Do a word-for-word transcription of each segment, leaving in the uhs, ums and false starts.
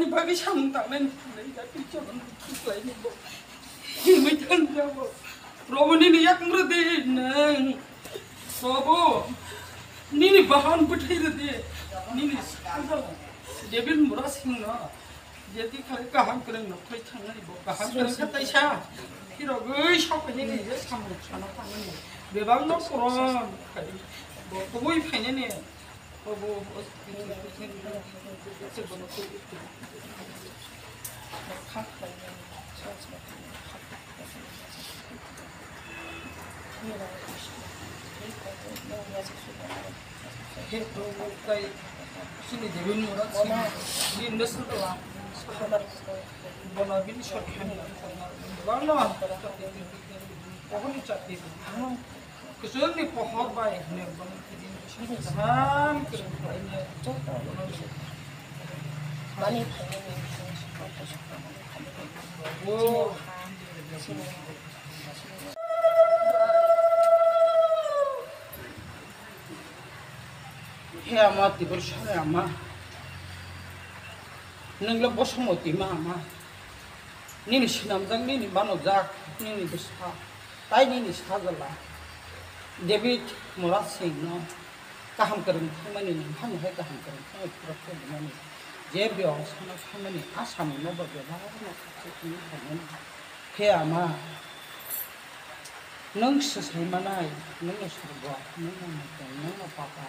Bagwi samung tangnai nai da twi chwng khlaini bo. Himwi thang jabo. Probu nini yakung rwdi nang. Probu nini bahan bwthai rwdi. Nini sajala David Murasingno. Jeti khlai kaham kwrwng no khlai thangnani bo. Kaham kwrwng kha taisa. Hirogwi sokphainani je samung sana thangnani. Bebak no puron khai. Bo kubui phainani. Chini David Murasing, bini neswk la, bono bini sor khamya, bono bohorni chakri. Kwchwngni pohor bai hwnwi bono kiri kaham kwrwng khlainai. Mani phainani. O. He ama, tibur sare ama. Nwngla bosongmo tima ama. Nini swnamjak, nini manojak, nini bwsa, tai nini sajala David Murasingno kaham kwrwng thangmani, nini hamya hai kaham kwrwng thangmani pura khe hwnmani. Je biyong sana sanmani, a samungno bo bebak no khachi hwnwi saimani. He ama, nwng swsai manai, nwngno sorgo, nwngno muitung, nwngno papa.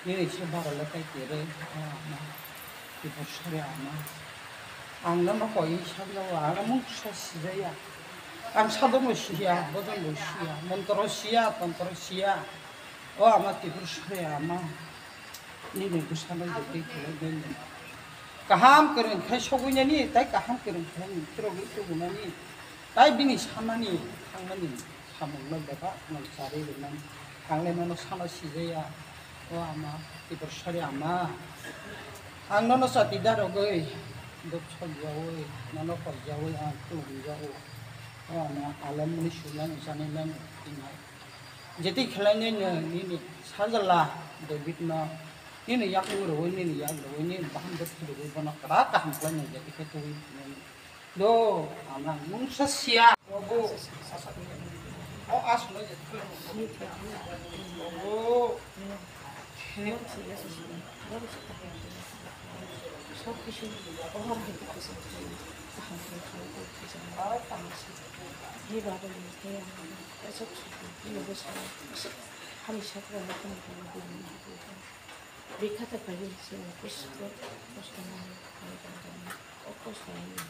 Nini se barale tai keroi, o ama, tibur sore ama. Ang nono koi sanjao, ang mungsa sijaya. Ang sadokno siya, bojonbo siya, montro siya, tontro siya. O ama, tibur sore ama. Nini bwsano jotoi khlai nini. Kaham kwrwng khai sogwi nani, tai kaham kwrwng khai nini, khirogwi tubu nani. Tai bini sanani, thangmani. Samungno bebak no charwi rwnani. Ang le nono sana sijaya. O ama, tibur sari ama. Ang nono chati darogwi, duk sokjawi, nono koijawi ang khulumjago. O ama, alemni sunani, chanilani, tingha. Jeti khlainai no nini sajala David no, nini yakung rwi, nini yak rwi, nini baham duk rwi, bono kwrak kaham khlainai, jeti khe twi. Do, ama mungsa siya. Obo, o aswk no je. Obo. Bikha ta kaiwi se kusto kosto nai o kosto nai.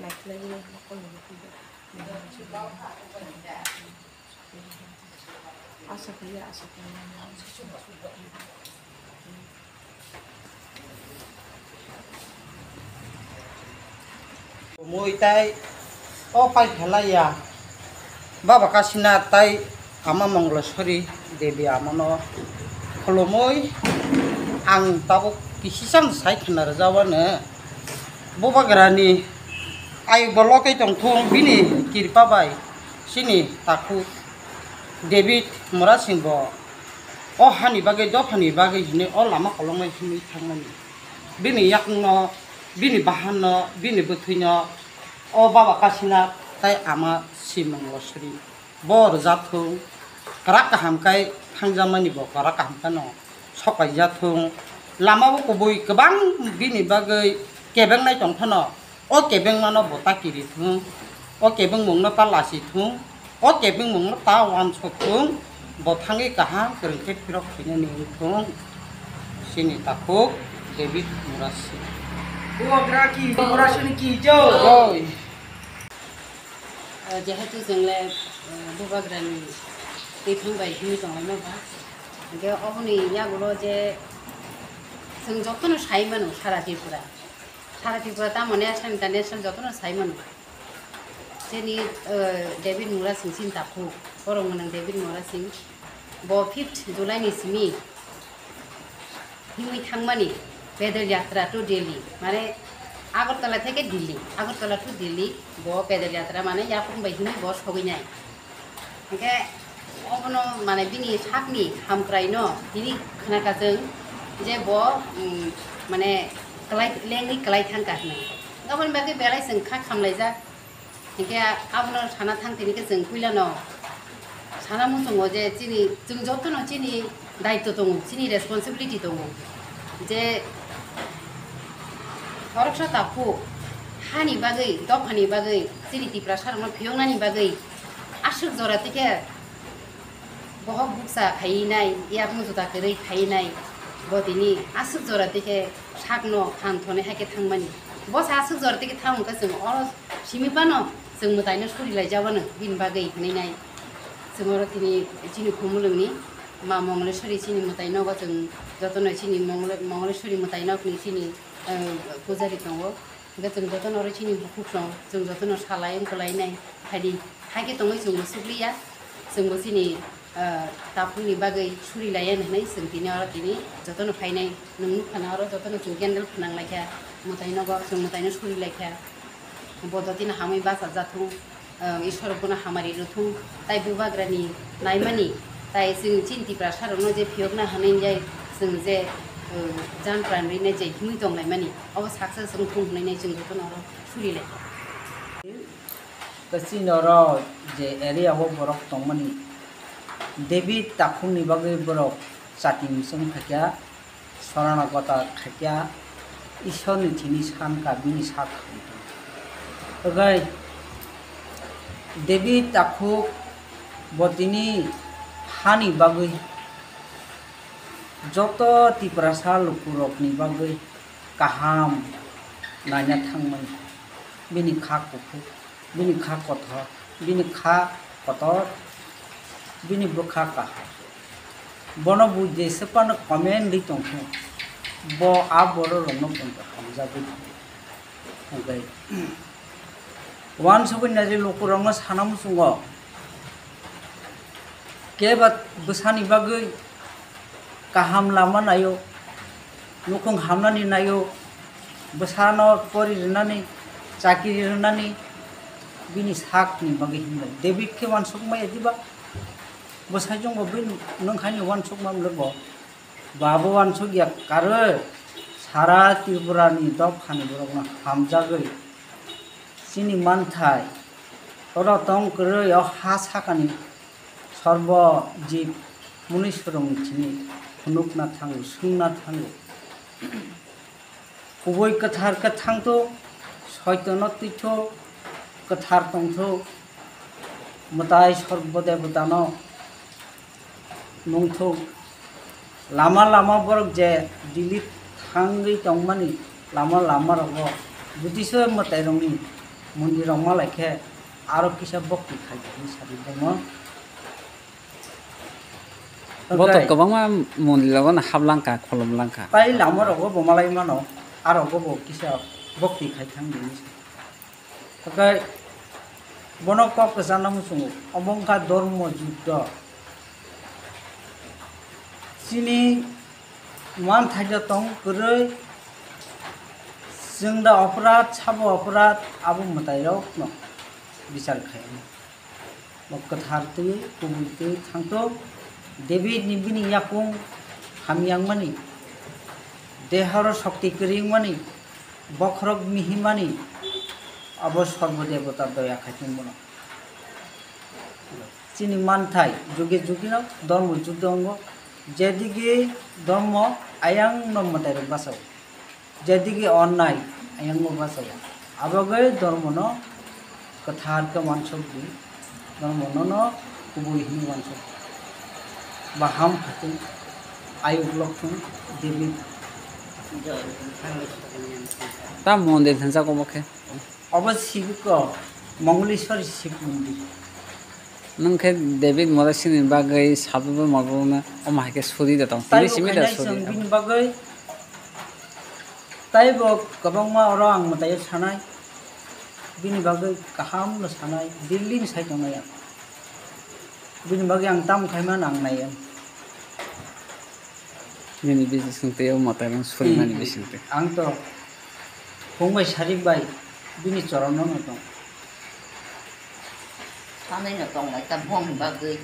Naikhlaiwi mokol ni bwkhwi bo asa kaiya asa kaiya. Mui tai o pai khelaiya. Baba Kasinath tai ama Mongoleswari Devi amano khulumui ang tabuk kisisang sai khna rwjawano. Bubagrani ayuk bo lokai tongthung bini kirpa bai chini takhuk David Murasing bo o hani bagwi dophani bagwi hinwi o lama koloknai hinwi thangmani. Bini yakungno, bini bahanno, bini bwthwino o Baba Kasinath tai ama si Mongoleswari. Bo rwjathung, kwrak kaham khe thangjakmani bo kwrak kaham kheno sokaijathung. Lama o kubui kwbang bini bagwi kebengnai tong phano, o kebengmano bo ta kirithung, o kebengmungno ta lasithung, o kebengmungno ta uansukthung, bo thangwi kaham kwrwng khe phirok khainani wngthung. Chini takhuk David Murasing. Bubagra ki, Murasing ki joi. Joi. O, jehetu chwng le, o, Bubagrani twi thang bai himwi tonglaima ba. Hwnkhe oboni yagulo je chwng jotono sai mano sara Tripura. Sara Tripura tamo national international jotono sai mano. Chini, o, David Murasing chini takhuk, borok mwnang David Murasing. Bo fifth July ni simi himwi thangmani Pedal Yatra to Delhi, mane Agartala theke Delhi, Agartala to Delhi, bo Pedal Yatra mane yapung bai himwi bo sogwi nai. Hwnkhe obono mane bini sakni hamkraino tini khnakha chwng je bo, um, mane kwlai, lengwi kwlai thang kha hwnwi. Aboni bagwi belai chwng kha khamlaijak. Hinkhe abono sana thang tini khe chwng puilano sana muchungo je chini, chwng jotono chini daityo tongo, chini responsibility tongo je khoroksa takhuk hani bagwi, dophani bagwi, chini Tiprasarokno phiyoknani bagwi aswk jora tikhe bohok bukcha khaiwi nai, yakung juda kwrwi khaiwi nai, bo tini aswk jora tikhe sakno phan thonwi hai khe thangmani. Bo se aswk jora tikhe thang hwnkhe chwng oro simi phano chwng mwtaino suri laijabano bini bagwi hwnwi nai. Chwng oro tini chini khumulwngni ma Mongoleshwari chini mwtainogo chwng jotono chini Mongole-, Mongoleshwari mwtainokni chini, eh, pujari tongo. Hwnkhe chwng jotono oro chini bukhuk rok, chwng jotono salai wng kwlai nai. Phaidi, hai khe tongwi chwngbo sukliya, chwngbo chini, ah, takhukni bagwi suri laiya hwnwi chwng tini oro tini jotono phainai. Nwng nukha na oro jotono chwng candle phnang laikha, mwtainogo chwng mwtaino suri laikha. Bo jotino hamwi bachajathung. Ah, Ishwar bono hamari rwthung, tai bubagrani naimani, tai chwng chini Tiprasarokno je phiyokna hwnwi je chwng je, ah, jan pran rwinai je himwi tonglaimani, obo success wngthung hwnwi chwng jotono oro suri lai. Chini oro je area o borok tongmani, David takhukni bagwi borok chati mwchwng phaikha, sorana gota khaikha, Ishwarni thini sankha bini sak hamtwi. Hwnkhe David takhuk bo tini hani bagwi, joto Tiprasa lukurokni bagwi kaham naina thangmani, bini kha kuphuk. Bini kha kothor, bini kha kotor, bini bwkha kaham. Bono buj de se phano comment ri tongkhe, bo a borok rokno poito hamjagwi thango. Hwnkhe, uansugwi naidi lukurokno sana muchungo, keba bwsani bagwi kaham lama naio, nukhung hamnani naio, bwsano pori rwnani, chakiri rwnani, bini sakni bagwi hinwi. David khe uansukmaya diba? Bwsai chwngbo bini nwngkhaini uansukma mle bo. Bo abo uansukya karwi sara Tripurani dophani borokno hamjagwi chini manthai oro tong kwrwi o ha sakani Sorbo jib mwnwi swrwngni thini phunukna thango, swngna thango. Kubui kwthar khe thangtho, soitono twitho, kwthar tongtho, mwtai sorbo debotano nungtho. Lama lama borok je Delhi thangwi tongmani, lama lama rogo Buddhist mwtairokni mondir rok malai khe aro kisa bokti khai hinwi sadi bono. Bo to kwbangma mondir rogo no hap langkha, kholom langkha. Tai lama rogo bo malai mano, aro bo bo kisa bokti khai thang hinwi sa. Hwnkhe bono kok kwchangna muchungo, omo wngkha dhormo juddho. Chini manthaino tong kwrwi, chwng da oporad, sabo oporad, abo mwtairokno bichar khaio. Bo kwthar twi, kubui twi thangtho, David ni bini yakung hamyangmani, dehoro shokti kwrwi wngmani, bokhorok mihimani, abo sorbo debota doya khai tong bono. Chini manthai juge juge no dhormo juddho wngo, jedigi dhormo ayang no mwtai rok bachao, jedigi onnai ayang no bachao, abagwi dhormo no kwthar khe uansuk di, dhormo no no kubui hinwi uansuk di. Baham khatung ayuk lokthung David. Ta mondir thansa komo khe. Obo sibiko Mongoleshwari Shiv Mondir. Nwng khe David Modasini bagwi sabubo Mongolno omo hai khe suri de tong. Tini simi da suri. Taibo khainai chwng bini bagwi, taibo kwbangma oro ang mwtaio sanai. Bini bagwi kaham no sanai, Delhi ni sai tongnai ang. Bini bagwi ang tamo khaimano ang nai ang. Nini bising twi o mwtai rok surimani bising twi. Ang to phung bai sarik bai bini chorono no tong. Sanai no tong lai ta bong bagwi.